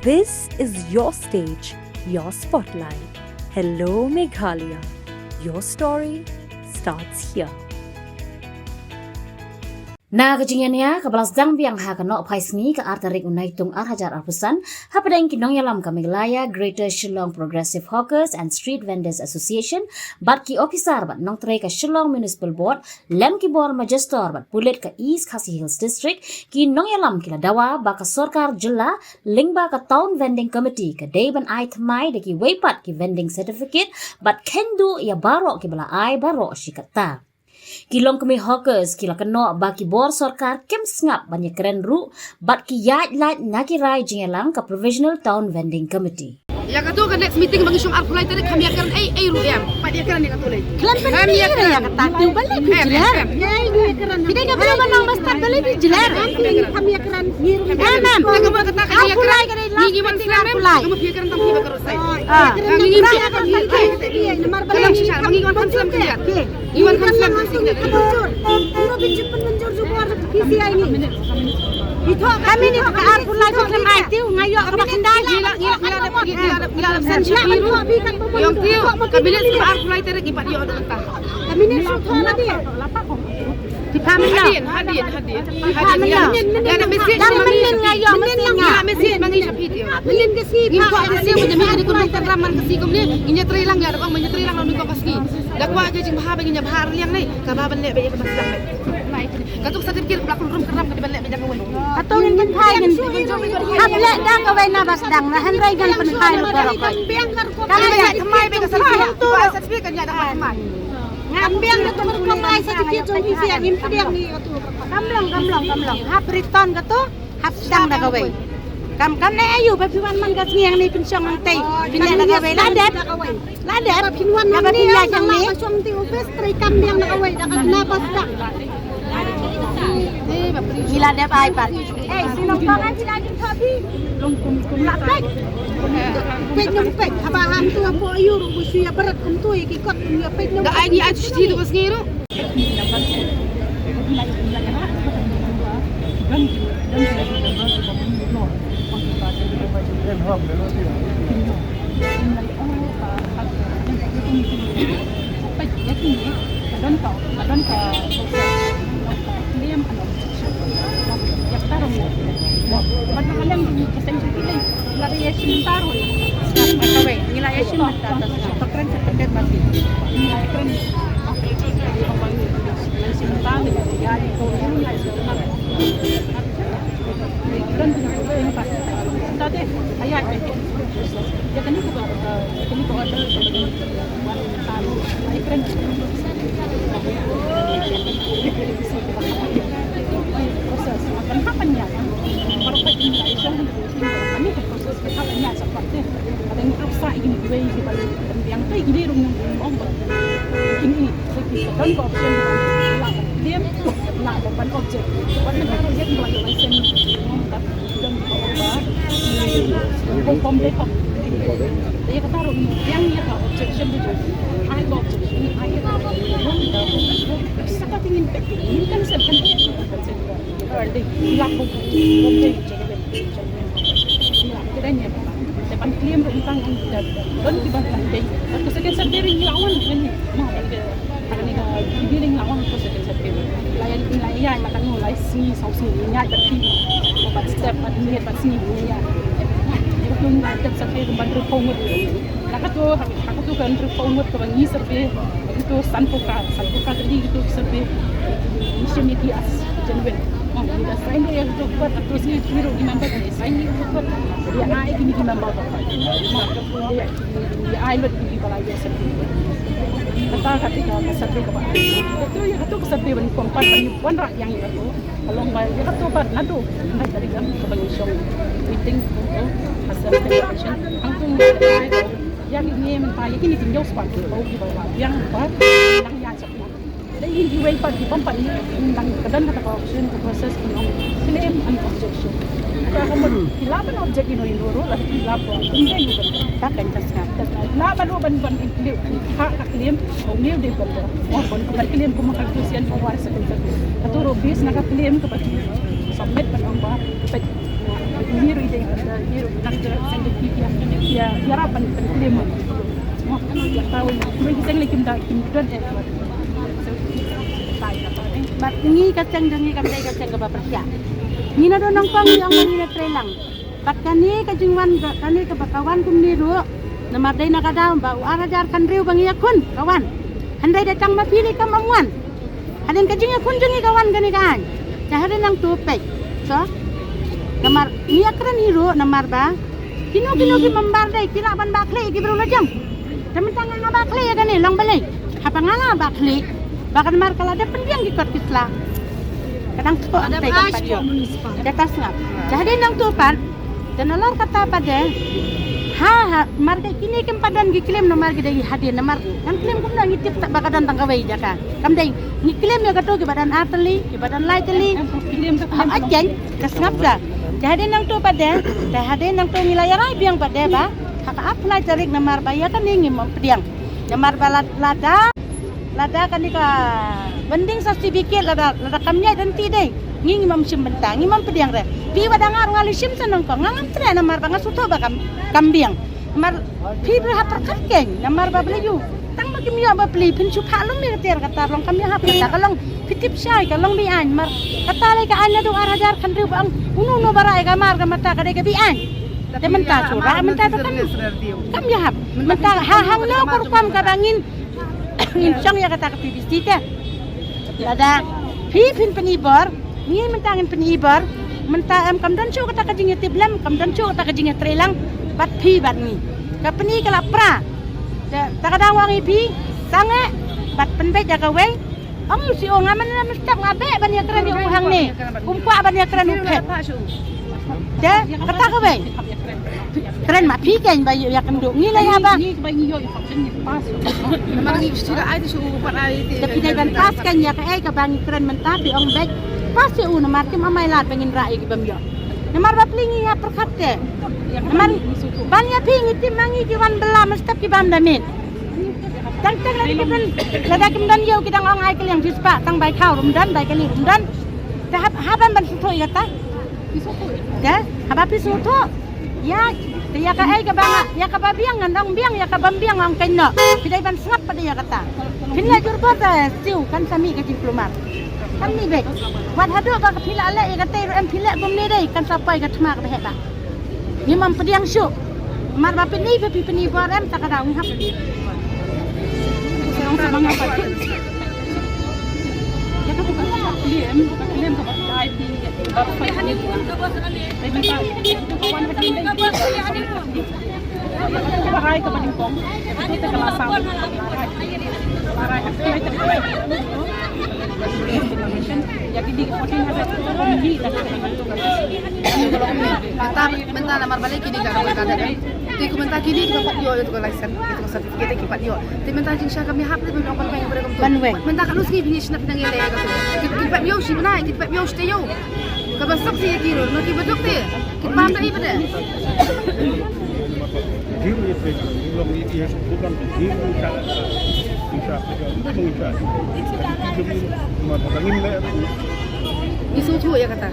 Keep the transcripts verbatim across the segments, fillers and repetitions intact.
This is your stage, your spotlight. Hello, Meghalaya. Your story starts here. Na ka jingïania kaba la sdang biang ha ka Nohphaisngi ka ar tarik u Naitung ar hajar arphew san, hapdeng ki nongïalam ka Meghalaya Greater Shillong Progressive Hawkers and Street Vendors Association bad ki ophisar bad nongtrei ka Shillong Municipal Board, lem ki bor majistor bad pulit ka East Khasi Hills District, ki nongïalam ki la dawa ba ka sorkar jylla lyngba ka Town Vending Committee ka dei ban ai thymmai da kiwei pat ki vending certificate bad khein duh ïa baroh kiba la ai baroh shi katta. Ki longkmie hawkers ki la kynnoh ba ki bor sorkar kim sngap ban ïakren ruh bad ki ïaid lait na ki rai jingïalang ka Provisional Town Vending Committee. Ïa kato ka next meeting ba ngi shong arphew lai tarik, kham ïakren ei ei ruh em. Pat ïakren ïa kato lei. Khlem pynmih ïa kata, tu balei phi jler? Phi dei ka briew ba nang ba stad, balei phi jler? Kham ïakren. Em, em. Arphew lai ka dei last meeting, arphew lai. Ngi wan khan slem, ngi wan khan slem. Ngi wan khan slem. Kami ni ka arphew lai ka khlem ai tiew, nga ïoh kaba khyndai. Ngi la, ngi la, ngi la dep, ngi la dep, ngi la dep send sha phi ruh. Ïong tiew, ka minit arphew lai tarik ngi pat ïoh da kata. Ka minit shu thoh la dei. Ti pha mynno? Hadien, hadien, hadien. Ti pha mynno? Ïa da message. Dang mynnin nga ïoh, mynnin nga. Ïa message ma ngi sha phi tiew. Mynnin ka sngi. Ngi kwah ka sngi ba jam ïa ka dei kumne, tang man ka sngi kumne. Ngin ïa trei lang ïa da kong, ngin ïa trei lang na une kong ka sngi. Da kwah ka jingbha ba ngin ïa bha liang ne. Kaba ban leh ba ïa kaba sdang ne. Kato ka certificate ka ba la kynrum kynram ka dei ban leh beit da kawei. Kato ngin pynphai, ngin hap leh da kawei na ba sdang, na hynrei ngan pynphai ruh baroh kawei. Kan ïa thymmai beit ka certificate. Ka certificate kan ïa da thymmai. Ngam biang kato ka rukom ai certificate jong phi, ngim pdiang ni kato. Kam long, kam long, kam long. Hap return kato. Hap sdang da kawei. Kam, kam leh aïu ba phi wan man ka sngi hangne pynshong hangtei. Phin leh da kawei. La dep. La dep. Ba phin wan hangne phin ïaid hangne. Shong ti office trei kam biang da kawei da ka na ba sdang. Ngi la dep ai pat. Eh, si nongpang ai phi la jingthoh phi. La peit. Peit nong peit. Haba ham tu hapoh aïu ruh bu shu ïa bret kumtu ïa ki kot kum ïa peit nong. Da ai ngi ai tu shi tu ba sngi ruh. Ban claim ruh tang da don ki ban ban dei. Ka second survey ring la wan ngan ma ban da kane ka video ring la wan ka second survey. La ïa la ïa la kan la sngi saw sngi ïa ba ti ba step ba ni ba sngi ïa. Ka tu la step survey ban ru pong. La ka tu ha ka tu kan ru pong ka ban ni survey. Ka tu san pokra san pokra di tu survey. Ni shim ni as genuine. Sign ïa ka tu pat, tu sign ki ru ki number, sign ïa ka tu pat. Ïa ai ki ni ki number. Ïa ai lot ki ba la ïa survey. Kata ka ti ka survey ka ba. Tu ïa ka tu ka survey ban kong pat ban wan rak ïa ka tu. Ka long ba ïa ka tu pat na tu. Ai ka ri ka ba ngi shong. Meeting tu ka survey. Ang tu ïa ki ni mynta ïa ki ni ki news pat. Ba ki ba la ïa pat. Nang ïa survey. Dei hi kiwei pat ki bym pat ngi dang ka don kata ka option ka process ki ong claim and objection. Ka ka mut ki lah ban object ino ino ruh lada ki lah ban claim. Ka kan ka sngap ka sngap. Lah ban ruh ban ban include ha ka claim ong ngi dei ban ban ban claim kumba ka tu sian ka war sa ka tu ruh bis na ka claim ka ba ki submit ban ong ba ka Ngi ruh i dei, ngi ruh nang jrah seng da ki ïa, ïa, ïarap ban, ban claim. Mo, ïa, tahu, ruh ki seng lei kim da, kim don eh. Bad ngi ka seng jong ngi kam dei ka seng kaba pyrshah. Ngi na don nyngkong ngi ong ba ngi na trei lang. Bad kane ka jingwan, kane kaba ka wan kumne ruh. Namar dei na ka daw ba u ar hajar khyndai ba ngi ïakhun ka wan. Hynrei da tang ma phi lei kam ym wan. Hadien ka jingïakhun jong ngi ka wan kane ka aiñ. Te hadien nangto peit. So, namar ngi ïakren hi ruh namar ba kino kino ki member dei ki lah ban bah khlieh ïa ki briew la jong. Te mynta nga nga bah khlieh ïa kane long balei? Haba nga la bah khlieh ba ka namar ka la dep pynbiang ki kot ki sla. Ka dang kpoh. Ka dang ai sha municipal. Ka dang sngap. Te hadien nangto pat. Te nalor kata pat de. Ha, ha, mar dei kine kim pat don ki claim namar ki dei hadien namar kan claim kumno ngi tip ba ka don tang kawei jaka. Kam dei ngi claim ïa kato kiba don ar tylli, kiba don lai tylli. Ha, ha, keiñ, ka sngap da. Te hadien nangto pat de, te hadien nangto ngi la ïarai biang pat de ba ha ka arphew lai tarik namar ba ïa kane ngim ym pdiang. Namar ba la, lada, lada kane ka bending certificate lada, lada kam ïaid lynti dei. Ngi ngim ym shim bynta, ngim ym pdiang re. Phi wat da nga ruh nga la shim sa nyngkong, nga ngam treh namar ba nga sngewthuh ba kam, kam biang. Namar phi briew ha pyrkhat keiñ, namar ba balei ïoh. Tang ba kim ïoh ba pli, phin shu phah lum ïa ka tiar ka tar long kam ïahap kata ka long phi tip shai ka long beiñ aiñ, namar kata lei ka aiñ naduh ar hajar khyndai ba ong uno uno ba rah ïa ka mar ka mata ka dei ka beiñ aiñ. Te mynta shu rah mynta ba kam, kam ïahap. Mynta ha hangno ka rukom kaba ngin Ngin shong ïa kata ka P V C te. Lada phi phin pyni bor, ngi mynta ngin pyni bor, mynta em kam don shuh kata ka jingïatiplem, kam don shuh kata ka jingïatreilang bad phi bad ngi. Ka pyni ka la pra. Te ta ka dang ong ïa phi, sangeh bad pynbeit ïa kawei. Ong ïa u C E O nga man la mynstep nga beh ban ïakren ïa u hangne. Um kwah ban ïakren u phet. Te kata kawei. Kren ma phi keiñ ba ïa kynduh ngi la ïa ba. Namar ngi shu da ai te shu pat ai te. Te phi dei ban pass keiñ ïa kaei kaba ngi kren mynta phi ong beit. Pass ïa u namar kim amai lad ba ngin rah ïa ki bym ïoh. Namar ba phi ngi ïa pyrkhat te. Namar ban ïa phi ngi tip ma ngi ki wan bylla mynstep ki bam da miet. Tang tang lada kim don, lada kim don ïew ki dang ong ai kylliang phi spah tang bai khaw ruh ym don bai kani ruh ym don. Te hap, hap ban sngewthuh ïa kata. Te haba phi sngewthuh ïa, te ïa kaei kaba nga, ïa kaba biang ngan ong biang, ïa kaba ym biang ong keiñ noh. Phi dei ban sngap pat ïa kata. Phin leh jur bor te siew kan sa mih ka jingkulmar. Kan mih beit. Wat haduh ba ka phi la leh ïa kata ruh em phi leh kumne dei kan sa poi ka thma kaba heh ba. Ngim ym pdiang shuh. Mar ba pyni phi pyni bor em ta ka daw ngi hap. Sa ong sa ba nga pat. Ïa ka tu ka pli em, ka pli em ka ba ai phi ba phi ni. Ai mynta tu ka wan ka ding ding. Ka ba rai ka ba nyngkong. Tu te ka la saw. Ka ba rai. Ka ba rai. Ïa ki dei ki fourteen hundred. Mynta, mynta namar balei kine ka dei ka dei. Te kumta kine kiba pat ïoh ïa ka license, ïa ka certificate ki pat ïoh. Te mynta jingshisha kam ïahap leh ban ong ban weng ban weng. Mynta ka lus ngi bini shnat nang ïa leh ka tu. Ki, ki pat ïoh shi bnai, ki pat ïoh shi taïew. Kaba sap shi ïa ki ruh, na ki baduk te. Ki pam da i bade. Ngi sngewthuh ïa kata.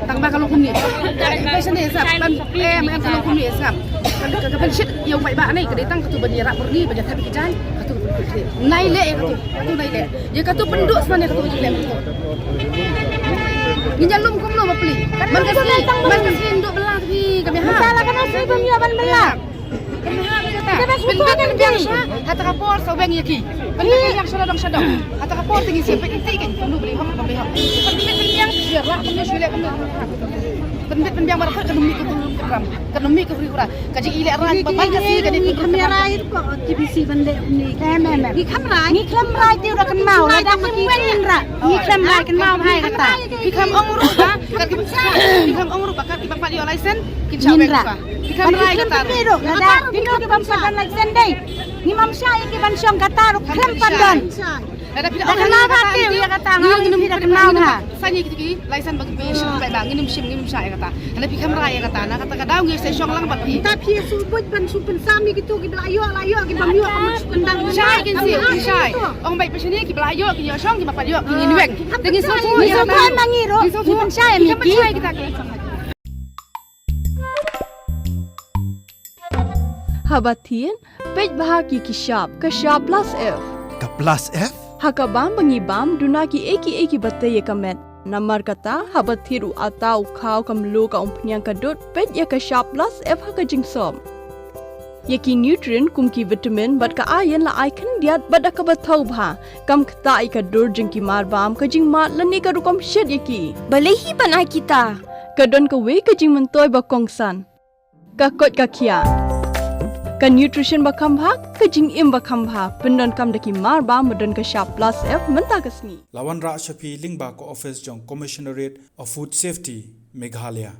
Tang ba ka long kumne. Ka impression ne sap ban em em ka long kumne sap. Ka, ka, ka ban shit ïa u paidbah ne ka dei tang katu ban ïarap byrni ban ïathep ki jaiñ katu ka ban shit. Nai leh ïa katu, katu nai leh. Ïa katu pynduh snan ïa katu ka jingleh. Ngi ïalum kumno ba pli. Man ka sngi, man ka sngi ndu bela ki kami ha. Salah kana sngi bym ïa ban bela. Pynbeit pynbiang sha ha ta ka por sa weng ïa ki. Pynbeit pynbiang sha dong sha dong. Ha ta ka por te ngi sngewbha ïa ki kan pyndu beli hok beli hok. Pynbeit pynbiang sha ra pynbiang sha le pynbiang. Pynbeit pynbiang ba ka dum mi ka dum ka ram. Ka dum mi ka ri ra. Ka jing i le ran ba ban ka si ka ni ka ram. Rai ko T B C ban le ni. Em em em. Ngi kham rai. Ngi kham rai ti ra kan mau. Ra dang ngi wen ra. Ngi kham rai kan mau hai kata. Ngi kham ong ru ba. Ka kim sa. Ngi kham ong ru ba ka ki ba pa dio license. Kin sa weng ra. Ki kham rai kata ruh. Lada phi noh ki bym pat don license dei. Ngim shah ïa ki ban shong kata ruh khlem pat don. Lada phi da kynmaw bha te ïa kata nga ong phi da kynmaw bha. Sa ngi ki license ba ki phi shong ba ba ngin shim ngin shah ïa kata. Lada phi kham rai ïa kata na kata ka daw ngi sa shong lang bad phi. Ta phi shu buit ban shu pynsam ïa kitu ki ba la ïoh la ïoh ki bym ïoh. Shai kin si shai. Ong bai phi shini ki ba la ïoh ki ïoh shong ki ba pat ïoh ki ngin weng. Te ngi shu shu ïa kata. Ngi shu shu ma ngi ruh. Ngi shu shu. Ngi shah ïa mi ki. Shai kita ki. Haba thied, peit bha ïa ki shap, ka shap plus F. Ka plus F? Ha ka bam ba ngi bam, duna kiei kiei kiba tei ïa ka met. Namar kata, haba thied u atta, u khaw, ka mluh, ka umphniang, ka dud, peit ïa ka shap plus F ha ka jingsop. Ïa ki nutrient kum ki vitamin bad ka iron la ai khyndiat bad da kaba thaw bha. Kam ktah ïa ka dur jong ki mar bam, ka jingmad lane ka rukom shet ïa ki. Balei hi ban ai kita? Ka don kawei ka jingmyntoi ba kongsan. Ka koit ka khiah. Ka nutrition ba kham bha, ka jingim ba kham bha. Pyndonkam da ki mar bam ba don ka shap plus F mynta ka sngi. La wanrah sha phi lyngba ka office jong Commissionerate of Food Safety, Meghalaya.